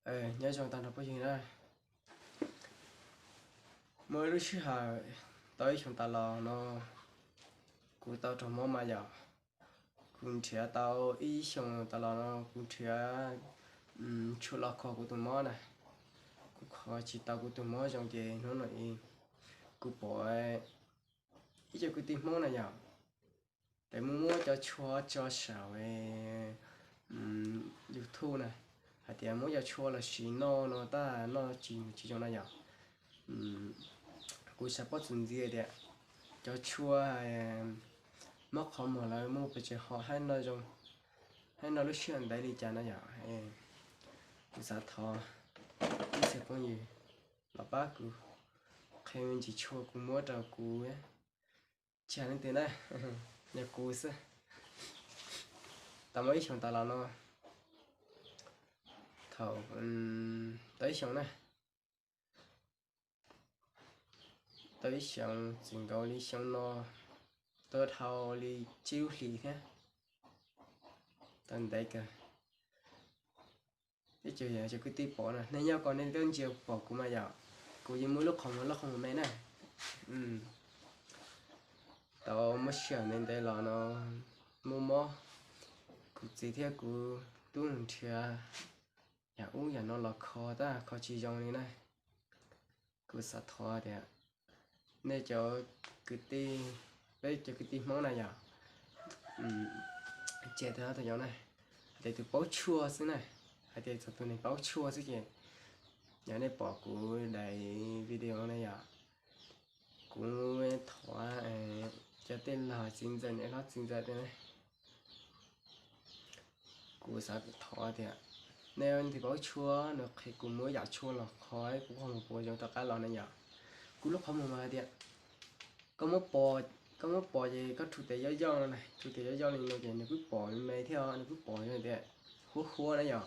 Nyob zoo tag nrho phooj ywg na. Muaj ib lub sij hawm tau ib xyoos tas los no kuv tau raug mob mas yom. Kuv nrhiav tau ib xyoos tas los no kuv nrhiav tshuaj los kho kuv tus mob na. Kuv kho tsis tau kuv tus mob zoo ces hnub no kuv pom ib co kwv tij Hmoob na yom, lawv muab muab cov tshuaj tso saum YouTube na, hais tias muab cov tshuaj los sis noj no tab noj tsis tsis zoo na yom. Kuv xav paub txuas ntxiv tias cov tshuaj mob qhov muag lawv muaj pes tsawg hom, hab noj lub sij hawm ntev li cas na yom. Kuv xav thov ib txhia phooj ywg los pab kuv qhia me ntsis tshuaj kuv muab rau kuv. Tsis hais leej twg na, yog kuv xwb. Tau muaj ib xyoos tas los no, thaum tau ib xyoos na, tau ib xyoos txwm nkaus li xyoo no, tau dhau li tsib lub hlis thiab, tau ntev kawg. Ib co cov kwv tij pom na, nej nyob ko nej twb ntsia pom kuv mas yom, kuv yeej muaj lub qhov muag loj qhov muag me na. Tau muaj sij hawm ntev ntev los no muaj mob, kuv txiv thiab kuv tub nrhiav yam ub yam no los kho tab kho tsis zoo li na. Kuv xav thov tias nej cov kwv tij, peb cov kwv tij Hmoob na yom, ces tau tau yov na, hais tias tus paub tshuaj xwb na, hais tias txog tus neeg paub tshuaj xwb ces yog nej pom kuv daim video na yom, kuv thov cov tej laug txiv ntxawm niam hlob txiv ntxawm tej na, kuv xav thov tias nej leej twg paub tshuaj no qhia kuv muab yam tshuaj los kho kuv qhov muag puas zoo rov qab los na yom. Kuv lub qhov muag mas hais tias koj muab pos ces koj rhu tes yoj yoj no na, rhu tes yoj yoj li no ces nws kuj pom me thiab nws kuj pom tias huab huab na yom.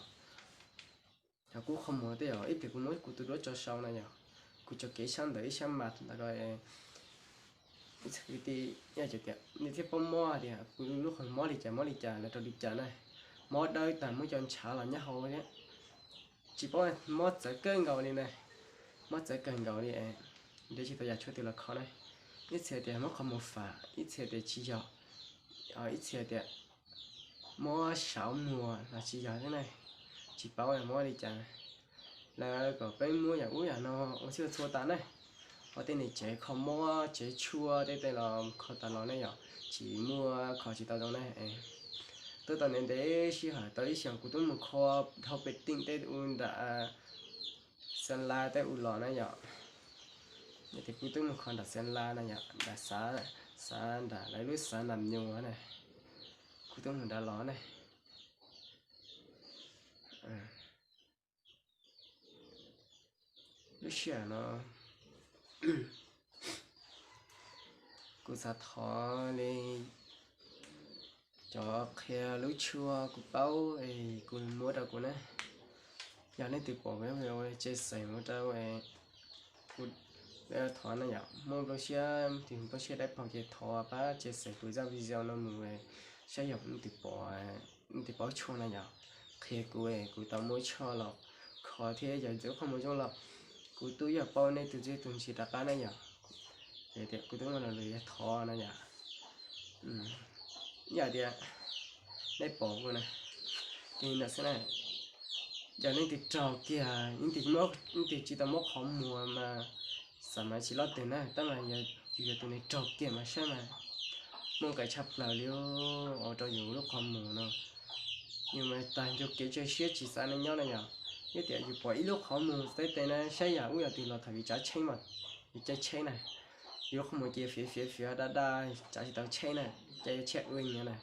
Yog kuv qhov muag tej yom, ib pliag kuv muab kuv tus duab tso sau na yom, kuv tso kev ib sab ntawm ib sab mas ntawd ko. Ib txhia kwv tij, yog tias nej thiaj paub mob tias kuv lub qhov mob li cas mob li cas los rau li cas na. Mob dawb tag muab cov ntshav los nyob hauv thiab. Tsis paub, mob txawv kawg nkaus li na, mob txawv kawg nkaus li, nrhiav tsis tau yam tshuaj twg los kho na. Ib txhia tias mob qhov muag fam, ib txhia tias tsis yog, ib txhia tias mob saum muag los tsis yog thiab na. Tsis paub mob li cas, lawv kom peb muab yam ub yam no ua txhij txhua tas na. Ho tej niag tsev kho mob tsev tshuaj tej tej los kho tas los ne yom, tsis muaj kho tsis tau zoo na. Twb tau ntev ntev sij hawm tau ib xyoos kuv twb mus kho dhau pem teej teb ub nram Xeev Las teb ub los na yom. Yog tias kuv twb mus kho nram Xeev Las na yom, nram xav, xav nram lawv lub xav Nam Nyuas na, kuv twb mus nrad los ne. Lub sij hawm no kuv xav thov li cov qhia lub tshuaj kuv paub es kuv muab rau kuv na. Yog leej twg pom ua tse xeem ua rau kuv, thov na yom, muaj nplooj siab, tus nplooj siab dawb paug ces thov pab tse xeem kuv zaj video no mus saib yog leej twg pom, leej twg paub tshuaj na yom, qhia kuv, kuv tau muab tshuaj los kho thiab yog ntxim qhov muag zoo los kuv twb yog paub nej tus ntxim tus ntsis rov qab na yom. Ces tias kuv twb muaj lo lus yuav thov na yom. Yog tias nej pom kuv na, ces no xwb na, yog leej twg raug kiag, leej twg tsis tau muab qhov muag mas xav mas tsis loj twg na, tab mas yog yus yog tus neeg raug kiag mas saib mas muaj nqis tshaj plaws li ua rau yus lub qhov muag no. Yus mas tag nrho kev cia siab tsis xav neej nyob na yom. Yog tias yus pom ib lub qhov muag teb tes na saib yam ub yam twg los thaum yus tsav tsheb mas, yus caij tsheb na, yus lub qhov muag ces fiav fiav fiav daj daj tsav tsis tau tsheb na, caij tsheb ua nyiav na,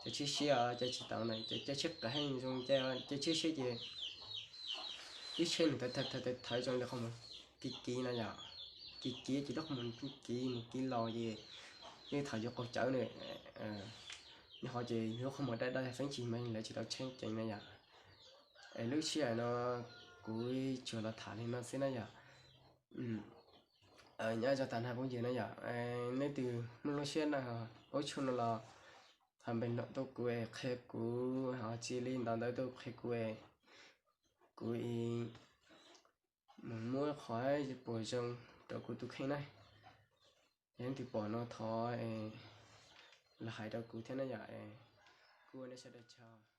caij tsheb siab caij tsis tau na, caij tsheb qas heej zoo, caij tsheb siab ces ib tsheb nws thawv thawv thawv zoo li qhov muag kiv kiv na yom, kiv kiv ces lub qhov muag kiv mus kiv los ces yeej thaum yus qaug cawv na, nyob qhov ces lub qhov muag daj daj feeb ntsis mas lawv tsis tau tsheb ceev na yom. Es lub sij hawm no kuv tsuas los tham li no xwb na yom. Nyob zoo tag nrho phooj ywg na yom, leej twg muaj lub siab na, ua tshuaj no los ho npe no tuaj kuv es qhia kuv, ho tsis li ntawd ntawd tuaj qhia kuv es Kuv mus muab qhov puas zoo rau kuv tus kheej na. Yog leej twg pom no thov los hais rau kuv thiab na yom. Kuv ua nej sawv daws tsaug.